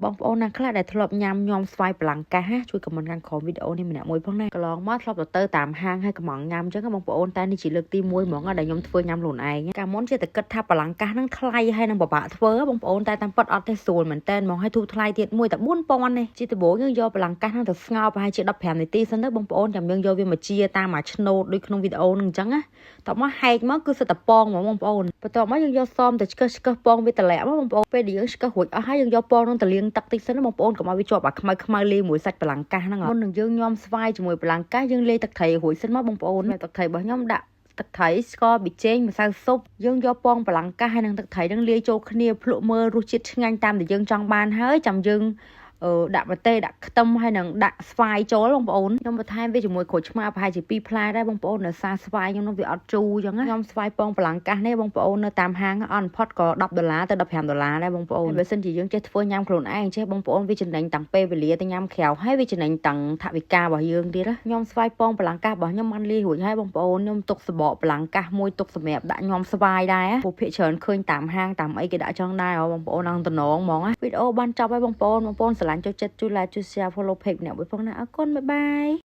បងប្អូនណាខ្លះដែលធ្លាប់ញ៉ាំញាំស្វាយប្លង់កាសជួយ comment ខាងក្រោមវីដេអូនេះម្នាក់មួយផងណាកន្លងមកធ្លាប់ទៅតាមហាងហើយកំងញ៉ាំអញ្ចឹងបងប្អូនតែនេះជាលើកទី1ហ្មងដែលខ្ញុំធ្វើញ៉ាំខ្លួនឯងកាលមុនជាតែគិតថាប្លង់កាសហ្នឹងថ្លៃហើយនឹងពិបាកធ្វើបងប្អូនតែតាមពិតអត់ទេស្រួលមែនតើហ្មងហើយធូរថ្លៃទៀតមួយតែ4000នេះជាដំបូងយើងយកប្លង់កាសហ្នឹងទៅស្ងោរប្រហែលជា15នាទីសិនទៅបងប្អូនចាំយើងយកវាមកជាតាមមួយឆ្នូតដូចក្នុងវីដេអូហ្នឹងអញ្ចឹងណាតបមកហែកមកគឺសិតតែពងហ្មងបងប្អូនបន្ទាប់មកយើងយកសមទៅឆ្កឹះឆ្កឹះពងវាតម្លាក់មកបងប្អូនពេលដែលយើងឆ្កឹះរួចអស់ហើយយើងយកពងហ្នឹងទៅលាងទឹកតិចសិនណាបងប្អូនកុំឲ្យវាជាប់អាខ្មៅខ្មៅលាយមួយសាច់ប្លង់កាសហ្នឹងមុននឹងយើងញ៉ាំស្វាយជាមួយប្លង់កាសយើងលាយទឹកត្រីរួចសិនមកបងប្អូនទឹកត្រីរបស់ខ្ញុំដាក់ទឹកត្រីស្ករប៊ីចេងម្សៅស៊ុបយើងយកពងប្លង់កាសហើយនឹងទឹកត្រីនឹងលាយចូលគ្នាភ្លក់មើលរសជាតិឆ្ងាញ់តាមដែលយើងចង់បានហើយចាំយើងអឺដាក់ម្ទេសដាក់ខ្ទឹមហើយនឹងដាក់ស្វាយចូលបងប្អូនខ្ញុំបន្ថែមវាជាមួយក្រូចឆ្មាប្រហែលជា2ផ្លែដែរបងប្អូននៅសារស្វាយខ្ញុំនោះវាអត់ជូរអញ្ចឹងណាខ្ញុំស្វាយពងប្លង់កាសនេះបងប្អូននៅតាមហាងអន់ផុតក៏10ដុល្លារទៅ15ដុល្លារដែរបងប្អូនបើសិនជាយើងចេះធ្វើញ៉ាំខ្លួនឯងចេះបងប្អូនវាចំណេញតាំងពេលវេលាទៅញ៉ាំក្រៅហើយវាចំណេញតាំងថវិការបស់យើងទៀតណាខ្ញុំស្វាយពងប្លង់កាសរបស់ខ្ញុំបានលាយរួចហើយបងប្អូនខ្ញុំទុកសបកប្លង់កាសមួយទុកសម្រាប់ដាក់ញ៉ាំស្វាយដែរព្រោះភាគច្រើនឃើញតាមហាងតាមអីគេដាក់ចង់ដែរបងប្អូនអង្គតំណងហ្មងណាវីដេអូបានចប់ហើយបងប្អូនបងប្អូនស្រឡាញ់ចូលចិត្តជួយ like ជួយ share follow page អ្នកមួយផងណាអរគុណ bye bye.